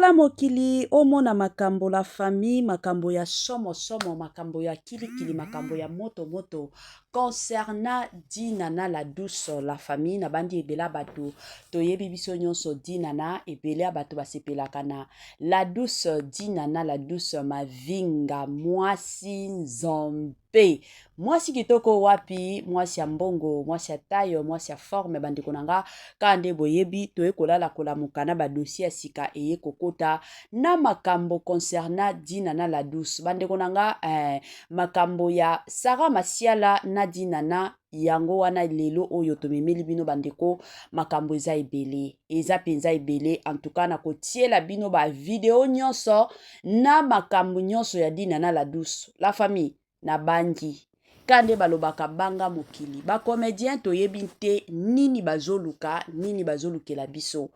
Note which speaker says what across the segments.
Speaker 1: Tala mokili omona makambo la famille makambo ya somo somo makambo ya kilikili makambo ya moto moto concernant Dinana la douce la famille na bandi ebela bato toyebi biso nyonso Dinana ebele ya bato basepelaka na la douce Dinana la douce mavinga mwasi nzombe Pe mwasi kitoko wapi mwasi ya mbongo mwasi ya taille mwasi ya forme bandeko na nga kaka nde boyebi toye kolala kolamuka na ba dossier ya sika eye kokota na makambo concernant Dinana la douce bandeko na nga eh, makambo ya Sarah Masiala na Dinana yango wana lelo oyo tomemeli bino bandeko makambo eza ebele eza mpenza ebele en tout cas nakotiela bino ba video nyonso na makambo nyonso ya Dinana la douce la famille nabangi ka nde balobaka banga mokili ba comedien toyebi te nini bazoluka nini bazolukela biso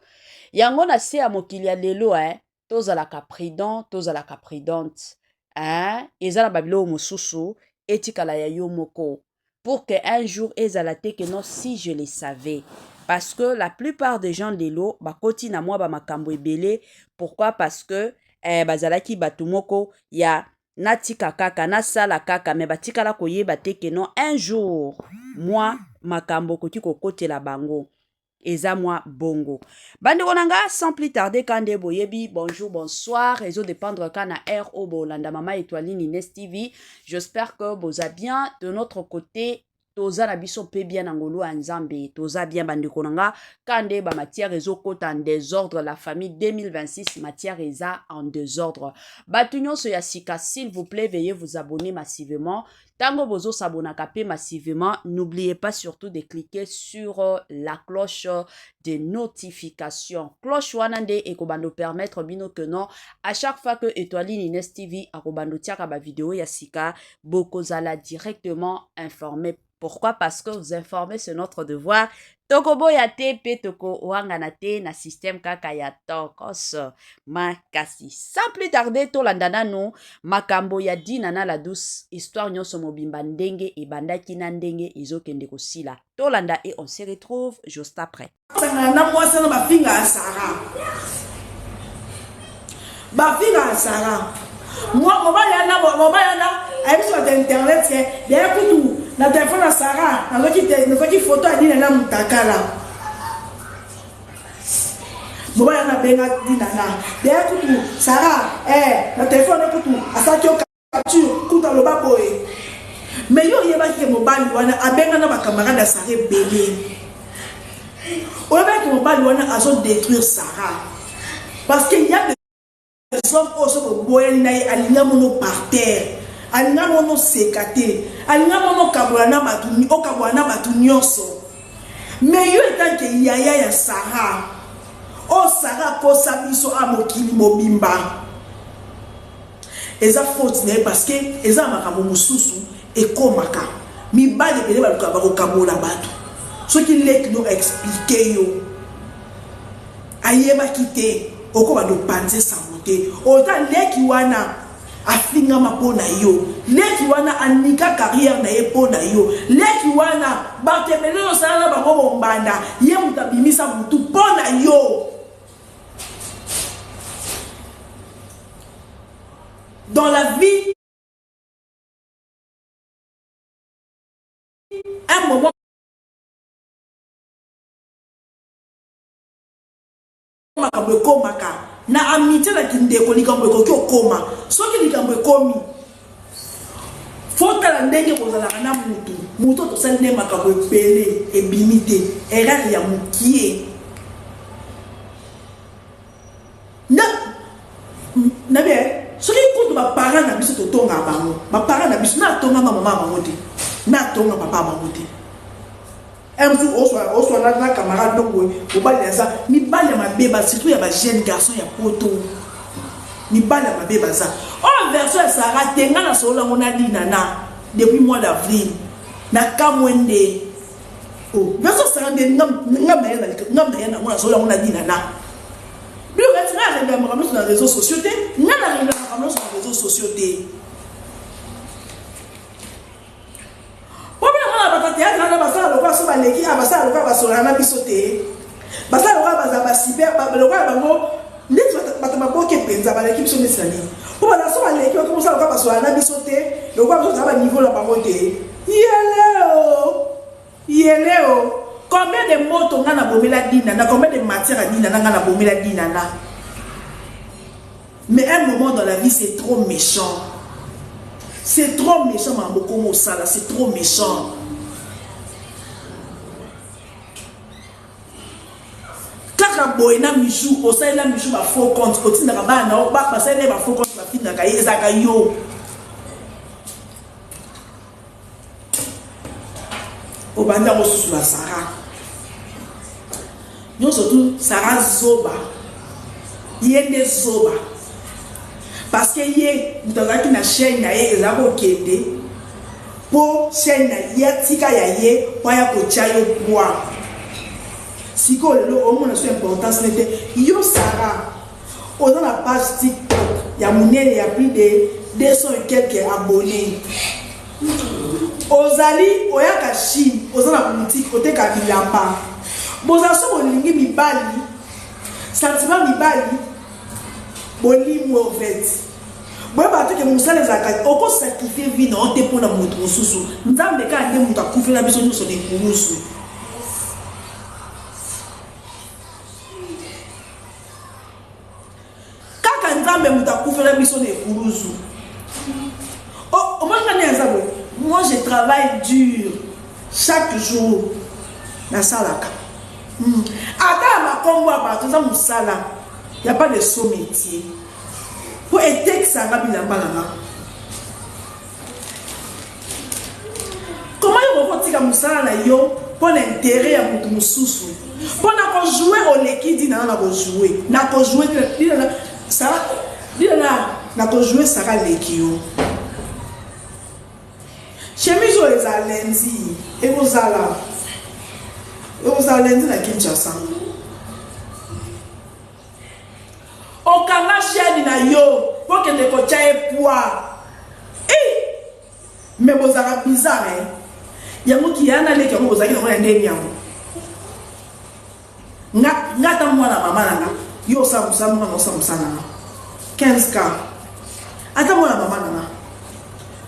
Speaker 1: yango na se ya mokili ya lelo eh, tozalaka prudent tozalaka prudente eh, eza na babiloko mosusu etikala ya yo moko pour que un jour ezala te que non si je le savais parce que la plupart des gens lelo bakoti na mwa bamakambo ebele pourquoi parce que eh, bazalaki bato moko ya natika kaka nasala kaka me batikala koyeba te que non un jour mwa makambo okoki kokotela bango eza mwa bongo bandeko na nga sans plus tarder ka nde boyebi bonjour bonsoir ezo dépendre ka na heure oyo bolanda mama etoiline ines tv j'espère que boza bien de notre côté toza na biso mpe bien na ngolu ya nzambe toza bien bandeko na nga ka nde bamatière ezokota en désordre la famille 2026 matière eza en désordre bato nyonso ya sika s'il vous plaît veuillez vous abonner massivement Tango bozo s'abonnaka pe massivement, n'oubliez pas surtout de cliquer sur euh, la cloche de notification. Cloche wana nde ekobando permettre bino que non, à chaque fois que Etoiline Ines TV akobando tiaka ba vidéo ya sika, bokozala directement informé. Pourquoi? Parce que vous informer c'est notre devoir. Tokoboya te pe tokowangana te na système kaka ya tokos makasi. Sans plus tarder, tolanda nanu makambo ya Dina na la douce histoire nyonso mobimba ndenge ebandaki na ndenge ezokende kosila. Tolanda et on se retrouve juste après.
Speaker 2: Sangana na mwasi wana bafinga ya Sarah. Bafinga ya Sarah. Mobali wana mobali wana ayebisi bato ya internet ke daya kutu na telefone ya Sarah nazwaki nazwaki foto ya Dina na mutakala. Mobali wana abenga Dina na daya kutu Sarah eh na telefone kutu asalaki yo capture kutu aloba boye mais yo oyebaki ke mobali wana abenga na bacamarade ya Sarah ebele oyebaki ke mobali wana azo détruire Sarah parce que ya des hommes oyo soki oboyani na ye alinga mono par terre alinga mono seka te alinga mono okabola na bato okabola na bato nyonso mais yo etanke yaya ya Sarah oyo Sarah akosa biso a mokili mobimba Eza faute na ye parce que eza na makambo mosusu ekomaka mibali ebele balukaka bakokabola bato soki leki no explike yo ayebaki te okobanda opanze sango te ota leki wana afingama mpo na yo leki wana anika carrière na ye mpo na yo leki wana bato ebele oyo osala na bango bombanda ye moto abimisa motu mpo na yo Dans la vie, un moment makambo ekomaka na amitie na kindeko likambo ekoki okoma soki likambo ekomi fotala ndenge kozalaka na mutu mutu oyo tosali nde makambo ebele ebimi te erreur ya mokie Na na bien soki kutu ba parents na biso totonga bango ba parents na biso na tonga ma mama bango te na tonga papa bango te un jour oswa oswa na, na camarade donc boye mobali aza mibali ya mabe ba surtout ya ba jeune garçon ya poto mibali ya mabe baza oyo oh, version ya Sarah te nga na solola yango na Dinana depuis mois d'avril na kamwe nde Oh, nazo sala nde nga nga na yana nga na yana ngo nazo yango na dina na. Bino kati nga renda makambo nyonso na réseaux sociaux te, nga na renda makambo nyonso na réseaux sociaux te. Po bino mona bato théâtre wana basala lokola so baleki a basala lokola basolana na biso te. Basala lokola bazala ba cyber lokola bango neti bato maboke mpenza baleki biso neti na nini mpo baza so baleki bakomosala lokola basola na biso te lokola biso toza baniveau na bango te yeleo yeleo combien de moto ngai nabomela dina na combien de matière ya dina na ngai nabomela dina na mais un moment dans la vie c'est trop méchant c'est trop méchant makambo okoma osala c'est trop méchant kaka boye na michou osalela michou ba faux compte otindaka bana na yo basalela ye ba faux compte bafingaka ye ezalaka yo obandi yango susu na sara nyonso tu sara zoba ye nde zoba parce que ye moto azalaki na chaîne na ye ezalaki kokende mpo chaîne na ye atika ya ye mpo aya kotya yo poids sikoyo lelo omona so importance ne te yo sara oza na page tiktok ya monene ya plus de 200 et quelques abonnés ozali oyaka chine oza na boutique oteka bilamba bozala so bolingi mibali sentiment mibali bolimwe en fait boyebaka te ke mosala ezalaka okosakrifie vie na yo te mpo na moto mosusu nzambe kaka nde moto akufela biso nyonso na ekulusu kaka nzambe moto akufela biso na ekulusu omoni nga nde aza boye moi je travaille dur chaque jour nasalaka hmm. ata ya makombo ya bato eza mosala ya pas de saut métier mpo etekisa nga bilamba na nga Comment yo okoki kotika mosala na yo mpo na interet ya moto mosusu mpo na kojoue oleki dina na nakojoue nakojoue dina sara dina na nakojoue sara aleki yo chemise oyo eza lundi ekozala ekozala lundi na kinshasa okanga chaine na yo mpo okende kotya ye poids Mais bozalaka bizarre hein. Yango kiya na leki yango bozalaki nango ya ndenge yango. Nga nga ata mwana mama na nga yo osala mosala mwana osala mosala na nga 15 k ata mwana mama na nga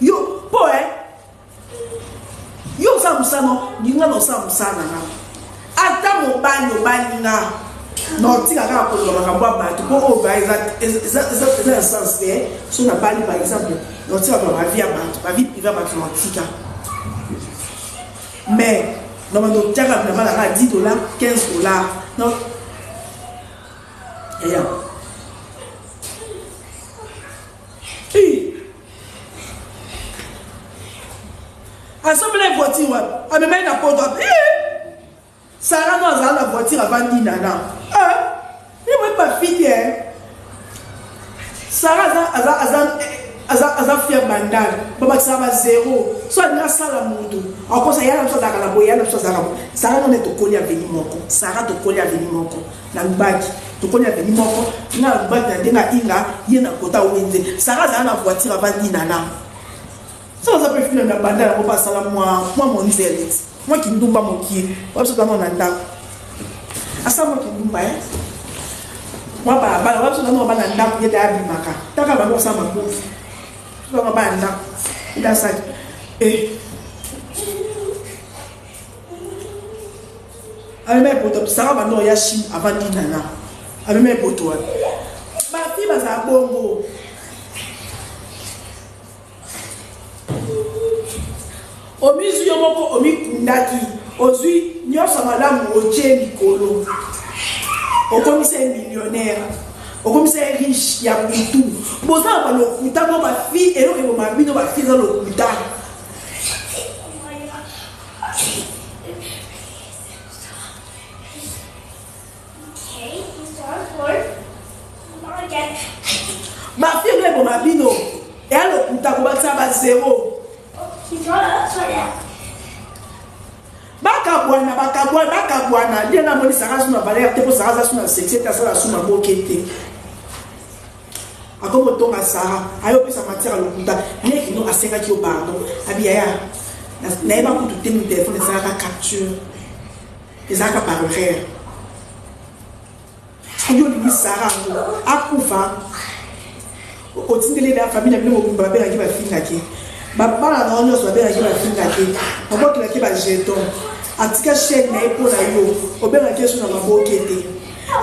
Speaker 2: yo po eh yo osala mosala no nga na osala mosala na nga ata mobali obali nga na otika kaka koloba makambo ya bato mpo oyo ba eza na sens te so nabali par exemple na otika koloba bavie ya bato bavie privé ya bato na otika mais na bando otiaka bilamba na nga 10 dollar 15 dollar yaya asombela voiture wapi amemai na poto wapi Sarah no azala na voiture avandi nana. Eh, ye boyebi ba fille eh. Sarah aza aza aza aza aza fier bandal babakisaka ba zero so alingi asala moto akosa ya na biso azalaka na boye ya na biso azalaka boye sara none tokoli aveni moko sara tokoli aveni moko na lubaki tokoli aveni moko nga na lubaki na ndenge inga ye na kota wenze sara azala na voiture avandi nana so aza mpe file na bandal yango mpe asala mwa mwa monzele mwa kindumba mokie wa biso tano na ndako asala mwa kindumba e mwa balabala wa biso tano bana ndako ye ta abimaka taka bango osala makofi tano bana ndako ye asali e amema epoto sara bando ya chine avandi nana amema epoto wana bafi bazala bongo Omizwi yo moko, omikundaki, ozwi nyonso malamu otie likolo, okomisa ye millionnaire, okomisa ye riche ya butu. Boza na balokuta mo bafi, eloko eboma bino bafi eza lokuta. Ba fille eboma bino eya lokuta kobakisa ba zero bakabwana bakabwana bakabwana nde namoni sara asu na valeur te mpo sara aza su na sexe te asala su maboke te akomi otonga sara aye opesa matière ya lokuta leki no asengaki yo pardon abi yaya nayeba kutu te mo telefone esalaka capture ezalaka par erreur. Soki olingi Sara yango akufa, otindeli ye famille na bino mobimba babengaki bafingaki bana na yo nyonso babengaki bafingaki babwakelaki bajeton atika chaîne na ye mpo na yo obengaki ye so na maboke te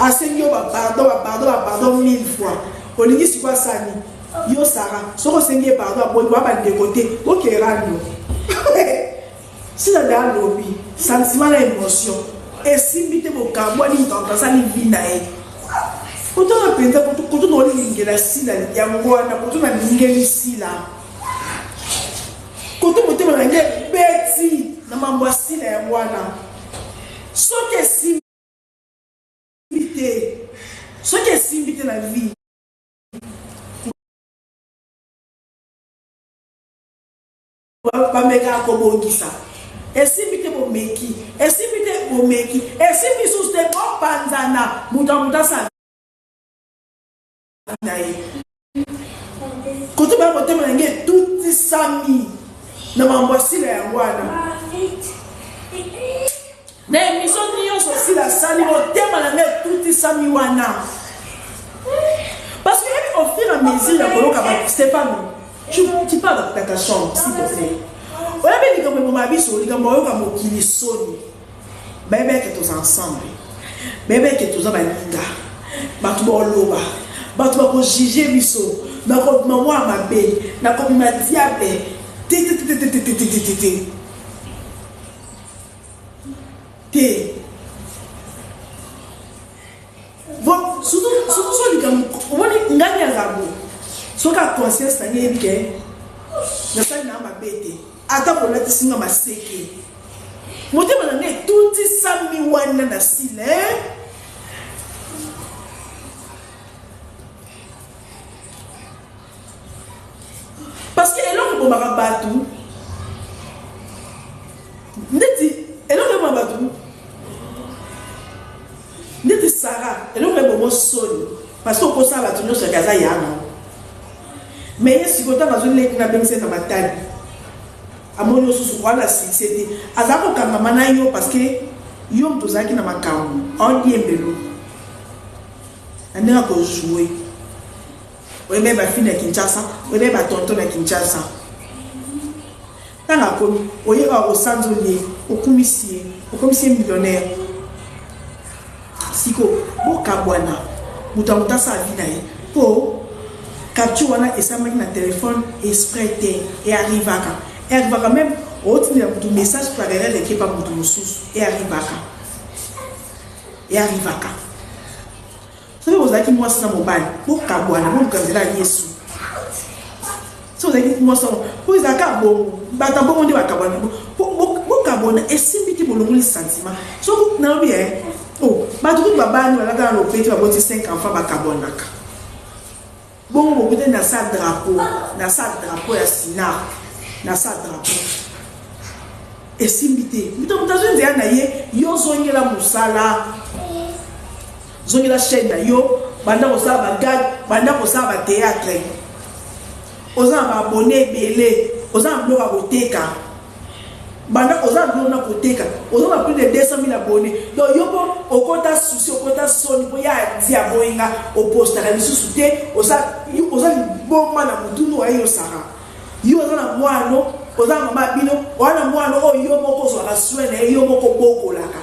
Speaker 2: asengi yo bapardon bapardon bapardon mille fois olingi sikoyo asani yo Sara soki osengi ye pardon aboyi boya bandeko te bokerando Sila nde alobi sentiment na emotion esimbi te bokabwani moto moto asali vie na ye kotanga mpenza koto na olingela sila yango wana koto nalingeli sila koto motema na nge ebeti na mambo ya sila yango wana soki esimbi te soki esimbi te na vie Bamekaka kobongisa esimbi te bomeki esimbi te bomeki esimbi lisusu te bopanzana moto ya moto asala na ye kote baya motema na nge etutisami na mambo ya sila yango wana na emission nyonso sila asali motema na ngai etutisami wana parce que yebi au fur et à mesure ya koyoka ba Stefano tu, tu parles dans ta chambre s'il te plaît oyebi likambo eboma biso likambo oyoka mokili soni bayebi eke toza ensemble bayebi eke toza baninga bato baoloba bato bakojuge biso nakobima mwana mabe nakobima diable te te te te te te te te te te surtout so likambo omoni ngai nde aza bo soki a conscience na ngai yebi ke nasali na mabe te ata bolatisi nga maseke motema na ngai etutisami wana na sila eh? Parce que eloko ebomaka bato ndeti eloko eboma bato ndeti Sarah eloko ebomo soni parce que okosala bato nyonso yake aza ya na mais ye sikoyo ntango azwi leki na bengisa ye na matadi amoni yo susu wana succès te aza kokangama na yo parce que yo moto ozalaki na makambo aodiembelo na ndenge akojoue Oyebi ba fille na Kinshasa, oyebi ba tonton na Kinshasa. Tanga akomi, oye awa osanzoli ye, okumisi ye, okomisi ye millionnaire. Siko bokabwana, moto ya moto asala vie na ye po capture wana esalamaki na telefone exprès te, e arrivaka. E arrivaka meme otindela moto message par erreur ekepa moto mosusu, e arrivaka. E arrivaka. Soki bozalaki mwasi na mobali, bokabwana, boluka nzela ya Yesu. Soki ozalaki mwasi na mpo ezalaka bongo, bato ya bongo nde bakabwana. Bokabwana esimbi te, bolongoli sentiment. Soki nalobi eh, oh, bato kutu babani balata na lopete baboti 5 enfants bakabwanaka. Bongo bokutani na sa drapeau, na sa drapeau ya Sinar, na sa drapeau. Esimbi te. Moto moto azwi nzela na ye, yo zongela mosala. Zongela chaîne na yo, banda kosala ba gag, banda kosala ba théâtre. Oza na ba abonné ebele, oza na biloko ya koteka. Banda oza na biloko na koteka, oza na plus de 200 000 abonnés. Donc yo po okota souci, okota soni po ya adi aboyi nga, opostaka lisusu te, oza oza liboma na mutu no yo Sarah. Yo oza na mwana, oza na mama bino, oza na mwana oyo yo moko ozwaka soin na ye, yo moko bokolaka.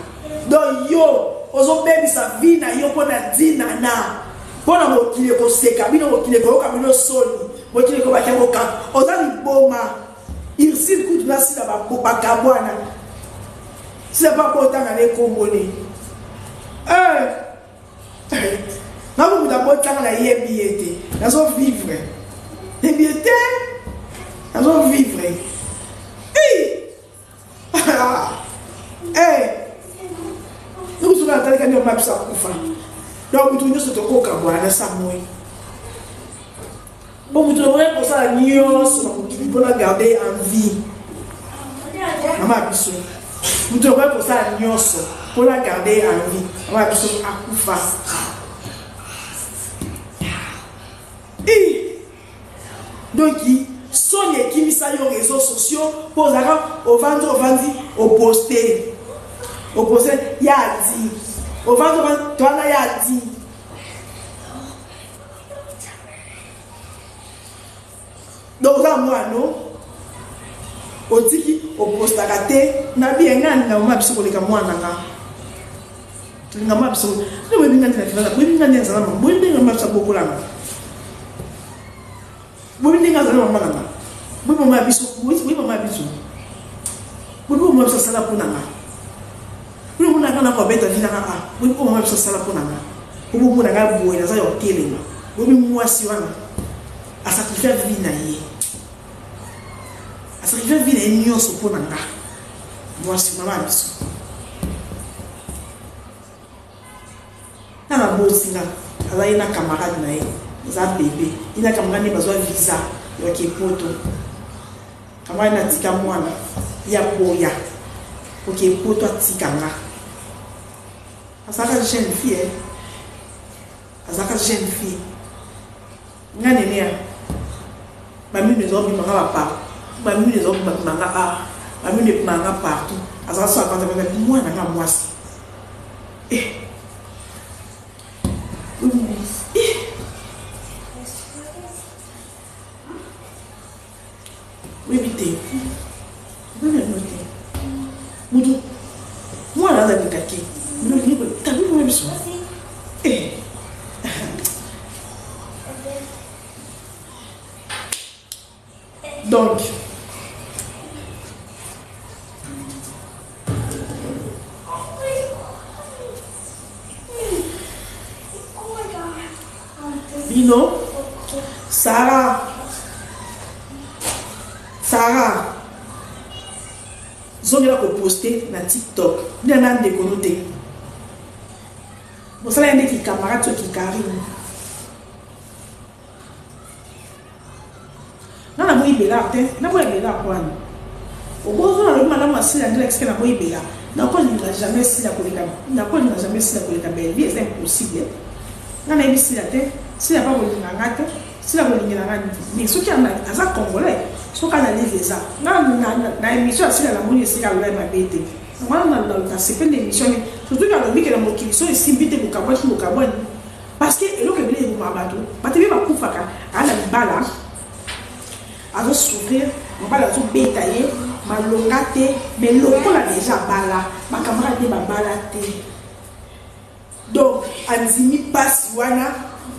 Speaker 2: Donc yo ozobebisa vie na yo mpo na dinana, mpo na mokili ekoseka bino, mokili ekoyoka bino soni, mokili ekobakia bokaka, oza liboma. Ursule kutu na sila bakabwana sila mpe abotanga na ekombo ne eh! nakokuta abotanga nayebi ye te nazo vivre nayebi ye te nazo vivre nikusuka natalika nde mama biso akufa donc moto nyonso tokokabwana na samoi Bo moto nakoki kosala nyonso na mokili mpo na garde en vie mama ya biso. Moto nakoki kosala nyonso mpo na garde en vie mama ya biso akufa. Donc soni ekimisa yo réseaux sociaux mpo ozalaka ovandi ovandi oposte oposte ya adi ovandi ovandi towana ya adi. Donc oza mwana no otiki opostaka te na biye ngai nalinga mama biso koleka mwana nga linga mama biso nde boyebi ngai nde na vivaka boyebi ngai nde nazala mama boyebi ndenge mama biso abokolanga boyebi ndenge azala mama na nga boyebi mama ya biso boyebi mama ya biso boyebi mama biso asala mpo na nga boyebi mona nga nakobeta vi nanga a boyebi mama biso asala mpo na nga po bomona nga boye naza ya kotelema boyebi mwasi wana asakrifia vie na ye asakrifia vie na ye nyonso mpo na nga mwasi mama ya biso nga naboti nga aza ye na camarade na ye aza bebe ye na camarade nde bazwa visa ya kepoto camarade natika mwana ya boya oke poto atika nga azalaka jeune fille eh. Azalaka jeune fille. Nga nene ya ba minu ezo bima nga ba partout. Ba minu ezo bima nga ah. Ba minu ebima nga partout. Azalaka so avanda vanda mwana nga mwasi. Eh. Eh. Oyebi te. Oyebi yango te. Mutu mwana aza mikake. Bino olingi ko tabi mwana biso. Eh. Donc bino Sarah Sarah zongela koposte na TikTok nde na ndeko no te bosala ye nde kikamarade to kikarine Nga naboyi Bel'art te, naboya Bel'art po nani? Obozo nalobi malamu ya Sila nde lakisaka naboyi Bella. Nakolinga jamais Sila koleka nakolinga jamais Sila koleka Bellevue eza impossible. Nga nayebi Sila te, Sila pa kolinga nga te, Sila kolingela nga nini? Mais soki aza congolais, soki analyse eza. Nga na, na, na émission ya Sila namoni esika aloba mabe te. Wana nasepeli na émission ne surtout ke alobi ke na mokili so esimbi te bokabwaki bokabwani. Parce que eloko ebele ebomaka bato, bato ebele bakufaka aa na libala, azo souffrir, mobali azobeta ye malonga te, mais lokola deja abala, ba camarade nde babala te. Donc andimi pasi wana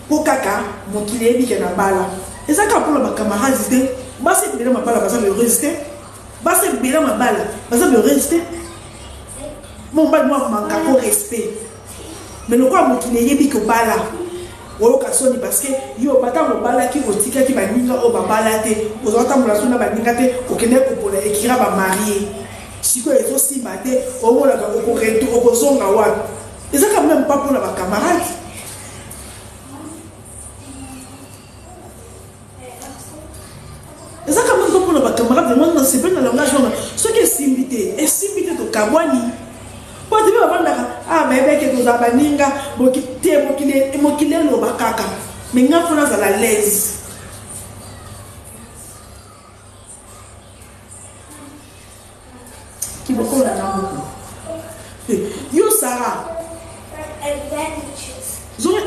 Speaker 2: po kaka mokili eyebi ke na bala. Eza kaka mpona ba camarades te, basi ebele mabala baza ba heureuse te, basi ebele mabala baza ba heureuse te. Mobali mwa manka ko respect. Mais lokola mokili eyebi ke obala oyoka soni parce que yo bata obalaki otikaki baninga oyo babala te ozala tambola so na baninga te okendaki kopona ekira ba marie sikoyo ezosimba te omonaka okoreto okozonga wapi eza quand même pas mpona ba camarade eza quand même mpona ba camarade vraiment nasepeli na langage wana soki esimbi te esimbi te tokabwani po ate mpe bavandaka ah bayebeke tozala baninga te mokili eloba kaka me nga mpo nazala laise kibokolo na moko yo sara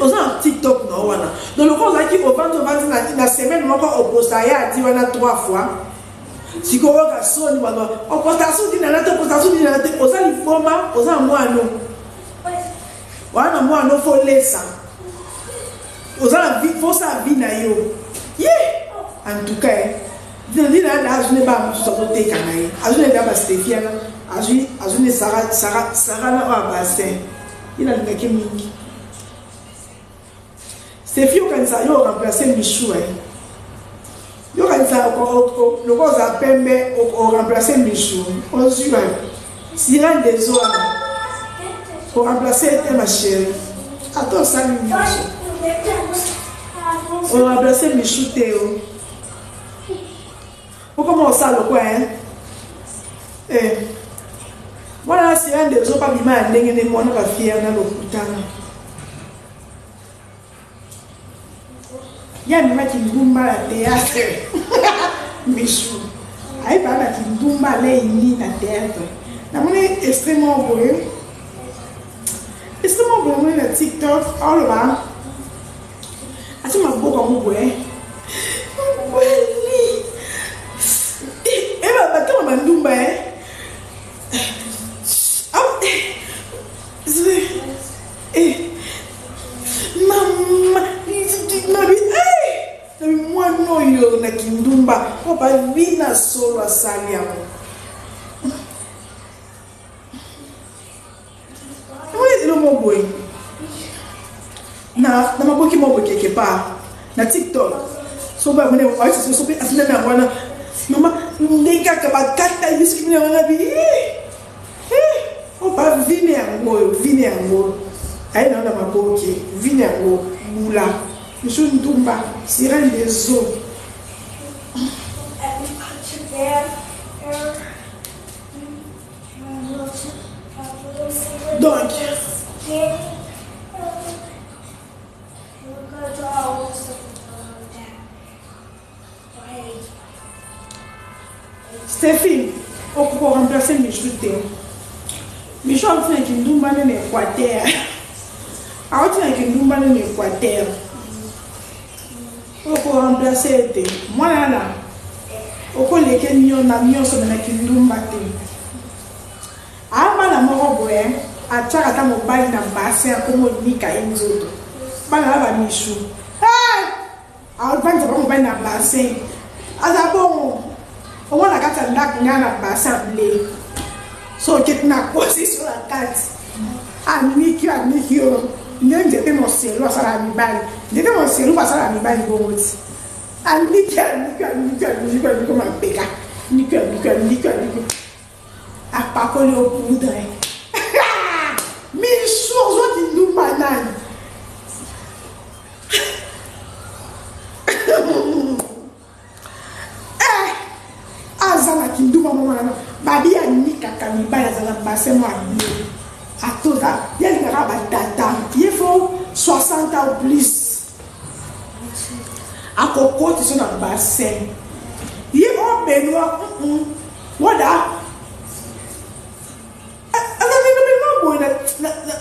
Speaker 2: oza na tiktok na wana donc lokola ozalaki ovandi ovandi na semaine moko oposta ye adi wana trois fois sikoyo oyoka soni wana oposta su dinana te oposta su dinana te oza liboma oza na mwana wana mwana fo lesa oza na vie fosa vie na yo ye en tout cas eh. Dina na azwi ne bana mosusu azoteka na ye azwi ne da bastefiana azwi azwi ne sara sara sara na oyo bassin ye nalingaki mingi stefi okanisa yo oremplace michou eh. yo okanisa lokola oza pembe oremplace michou ozwi wapi sirene des wana oremplace ye te ma chérie ata osali nyonso oremplace michou te o okoma osala lokwa hein eh mwana sirene des eaux babima ya ndenge nde mwana bafiere na lokutana ye amemaki ndumba ya théâtre misu ayebaka na kindumba alei na théâtre namoni extrait moko boye extrait moko boye namoni na tiktok aoloba ati maboko yango boye mobali. ndumba eh. Ah, eh. Eh. Mama, nabi, eh. Nabi mwana oyo na kindumba, papa vina solo asali yango. Eloko moko boye na na maboki moko boye quelque part na tiktok soki amoni soki atinami yango wana mama ndenge kaka bakata ye soki bino yango bi oba vine yango oyo vine yango aye na na maboki vine yango bula misu ndumba sirene des eaux. Donc, Stéphine, okoki remplacer Michou te. Michou auti na kindumba nde na Équateur. Auti na kindumba nde na Équateur. Oko remplacer ye te. Mwana wana okoleke nio na nionso me na kindumba te. Aa bana moko boye atiaka ata mobali na bassin akomi onika ye nzoto. Bana na ba michou. Hey! Avandisa ba mobali na bassin. Aza bongo. Omona kati ya ndako ngai na bassin ya bleu. So oketi na position na kati. Aniki yo aniki yo nde nzete moselu asalaka mibali nzete moselu basalaka mibali bongo ti aniki aniki aniki aniki aniki mapeka aniki aniki aniki aniki apakoli yo poudre misu ozwa kindumba nani. Eh, aza na kindumba moko wana babi anikaka mibali aza na bassin mwa bleu atoza ye alingaka batata ye fo 60 ans plus akokotisa na bassin ye o benoit wada azalaka benoit boye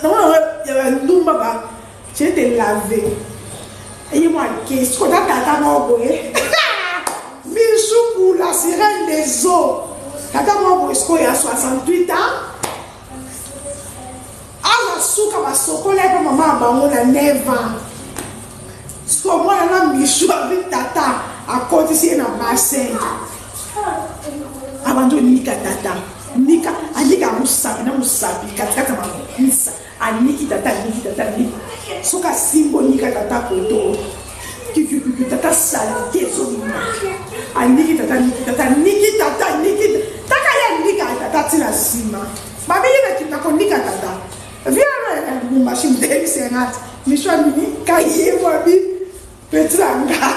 Speaker 2: namona ya bandumba ba je te lave ye mwa ke sikoyo ta tata moko boye misu pour la sirène des eaux tata moko boye sikoyo ya 68 ans aza suka basokola ye mpe mama ya bango na 9 ans sikoyo mwana na misu abi tata akotisi ye na bassin abandi onika tata nika anika mosapi na mosapi katikati ya makusa Aniki tata aniki tata aniki soki asimbi onika tata koto kikikiki tata salite ezobima aniki tata aniki tata aniki tata aniki taka ye anika tata ti na nsima babeli na konika tata viana ya lubumbashi mdebisengat misho aminika ye wabi peti na nga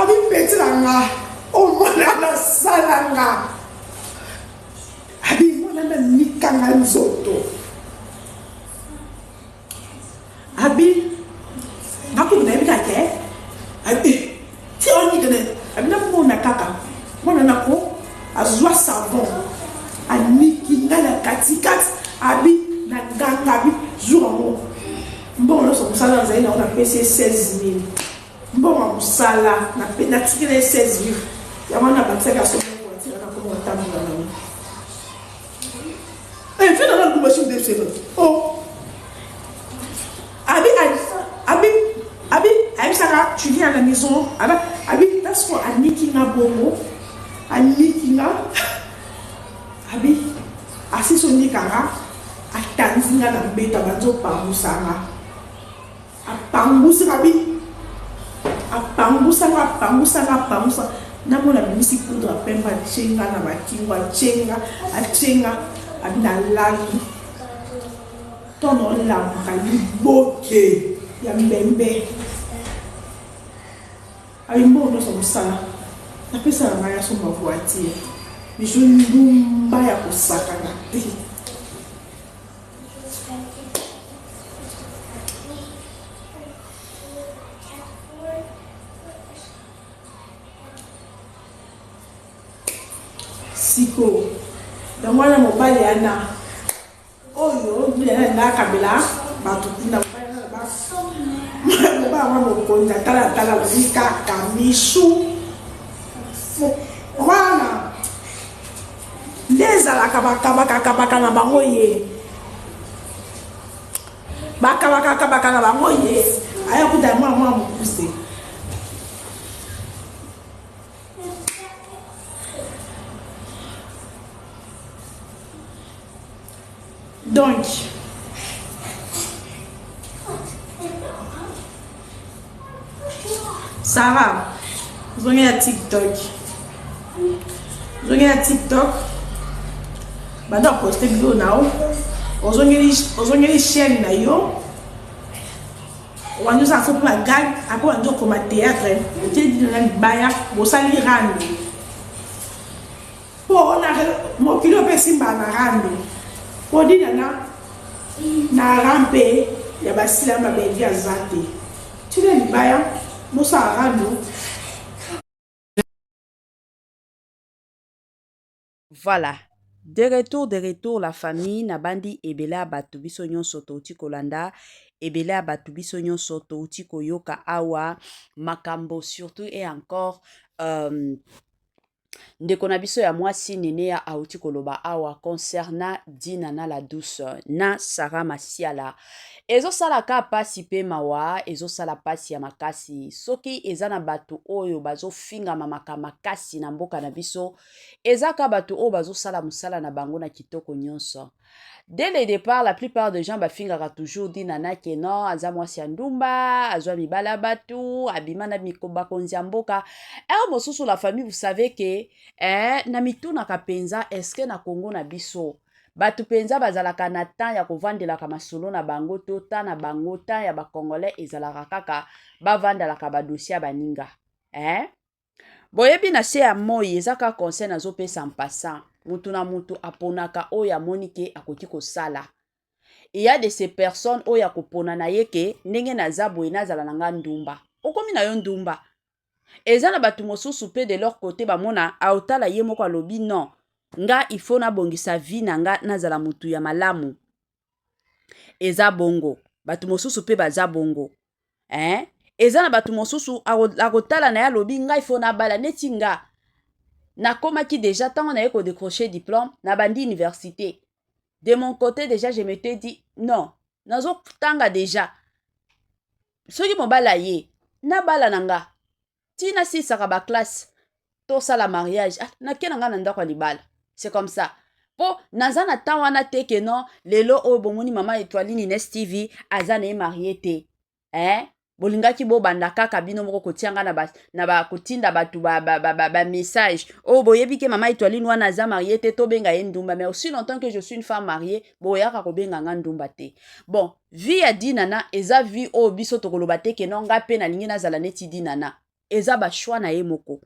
Speaker 2: abi peti na nga omona nasala nga Abi mwana na nikanga nzoto. Abi nakubu nayebi kaka ke abi ti onika ne abi namona kaka mwana nako azwa savon aniki ngai na katikati abi na ganga abi jour yango mbongo nyonso mosala nazali nango napesi ye 16 000 Mbongo ya mosala natikela ye 16 mille yango wana nabakisaki asomba voiture nakoma kotambola nango. Eh, viens dans la machine de ce Oh. Abi, Abi, Abi, Abi, Sarah, tu viens à la maison. Abi, Abi, parce que Aniki nga bongo, Aniki nga, Abi, asisi onikanga, atanzi nga na mbeto, abandi opangusa nga. Apangusi nga bi apangusa nga apangusa nga apangusa namona abimisi poudre ya pembe atie nga na bakingo atie nga atie nga abi nalali ntongo olamuka liboke ya mbembe abi mbongo nyonso mosala napesa na ngai asomba voiture biso ndumba ya kosakana te. Siko yango wana mobali yana oyo yana akabela bato kuna mobali yango mokonzi atala atala alobi kaka misu wana. ezalaka bakabakakabaka na bango ye bakabakakabaka na bango ye aya kuta mwa mwa mokuse. Donc Sarah, zongela TikTok. Zongela TikTok. Banda poste vidéo na yo. Ozongeli ozongeli chaîne na yo. Obandi osala fo mpo ba gag, après obandi okoma théâtre, otie dino na libaya, bosali rando. Po na mokili oyo pe esimbaka na rando po dinana na rampe ya ba sila ma bellevue aza te tina libaya bosala rando.
Speaker 1: Voilà de retour de retour la famille nabandi ebele ya batu biso nyonso touti kolanda ebele ya batu biso nyonso touti koyoka awa makambo surtout et encore euh, Ndeko na biso ya mwasi Neneya awuti koloba awa concernant Dinana la douce na Sarah Masiala. Ezosala ka pasi pe mawa, ezosala pasi ya makasi. Soki eza na bato oyo bazofingama maka makasi na mboka na biso, eza ka bato oyo bazosala mosala na bango na kitoko nyonso. Dès le départ, la plupart des gens bafingaka toujours Dinana que non, aza mwasi ya ndumba, azwa mibala ya batu, abima na bakonzi ya mboka. Heure mosusu la famille, vous savez que eh, na mitunaka penza est-ce que na Congo na biso bato penza bazalaka na temps ya kovandelaka masolo na bango to temps na bango temps ya ba congolais ezalaka kaka bavandalaka ba dossier ya baninga eh? Boyebi na se ya moyi eza kaka conseil nazo pesa en passant mutu na mutu aponaka oyo amoni ke akoki kosala il ya de ces personnes oyo akopona na ye ke ndenge naza boye nazala na nga ndumba okomi na yo ndumba eza na batu mosusu pe de leur cote bamona aotala ye moko alobi non nga il faut nabongisa vie na nga nazala mutu ya malamu eza bongo bato mosusu pe baza bongo eh? Eza na bato mosusu akotala na ye alobi ngai fo nabala neti nga nakomaki deja ntango naye kodecroche diplôme nabandi université. De mon côté déjà je m'étais dit non, nazotanga deja, soki mobali aye nabala na nga ti nasilisaka baklasse tosala mariage, ah, nake na nga na ndako ya libala. C'est comme ça po naza na temps wana te ke non lelo oyo bomoni mama Etoiline Ines TV aza na ye marie te eh? Bolingaki bobanda kaka bino moko kotia nga na ba, na ba kotinda bato ba, ba, ba, ba, ba message oyo oh, boyebi ke mama Etoiline wana aza marie te, tobenga ye ndumba. Mais aussi longtemps que je suis une femme mariée, boyaka kobenga nga ndumba te. Bon, vie ya Dinana eza vie oyo biso tokoloba te ke non nga pe nalingi nazala neti Dinana. Eza ba choix na ye moko.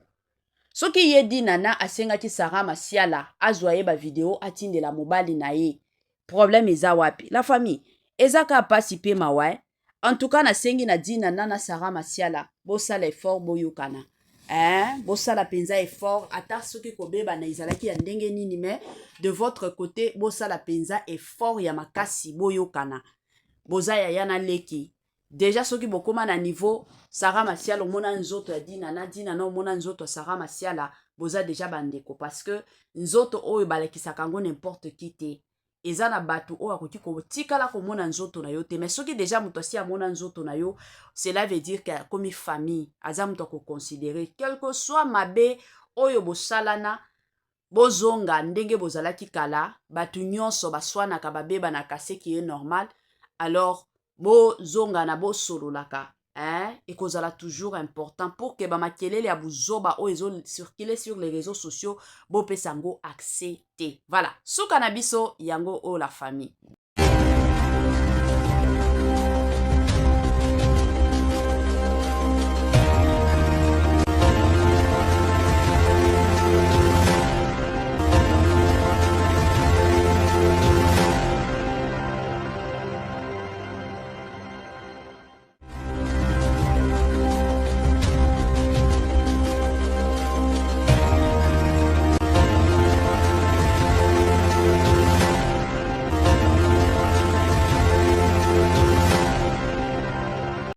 Speaker 1: Soki ye Dinana asengaki Sarah Masiala azwa ye ba video atindela mobali na ye, problème eza wapi? La famille, eza kaka pasi pe mawa eh. En tout cas nasengi na Dinana na Sarah Masiala bosala effort boyokana. Eh, bosala penza effort ata soki kobebana ezalaki ya ndenge nini, mais de votre côté bosala penza effort ya makasi boyokana. Boza yaya na leki. Deja soki bokoma na niveau Sarah Masiala omona nzoto ya Dinana, Dinana omona nzoto ya Sarah Masiala, boza deja bandeko parce que nzoto oyo balakisaka yango n'importe qui te. Eza na bato oyo akoki kotikala komona nzoto na yo te, mais soki deja moto asi amona nzoto na yo, cela veut dire que akomi famille, aza moto akoconsidere quel que soit mabe oyo bosalana, bozonga ndenge bozalaki kala. Bato nyonso baswanaka, babebanaka, ce qui est normal. Alors bozongana, bosololaka hein? Ekozala toujours important pour que bamakelele ya buzoba oyo ezo circuler sur les réseaux sociaux bopesa yango accès te. Voilà, suka na biso yango oyo la famille.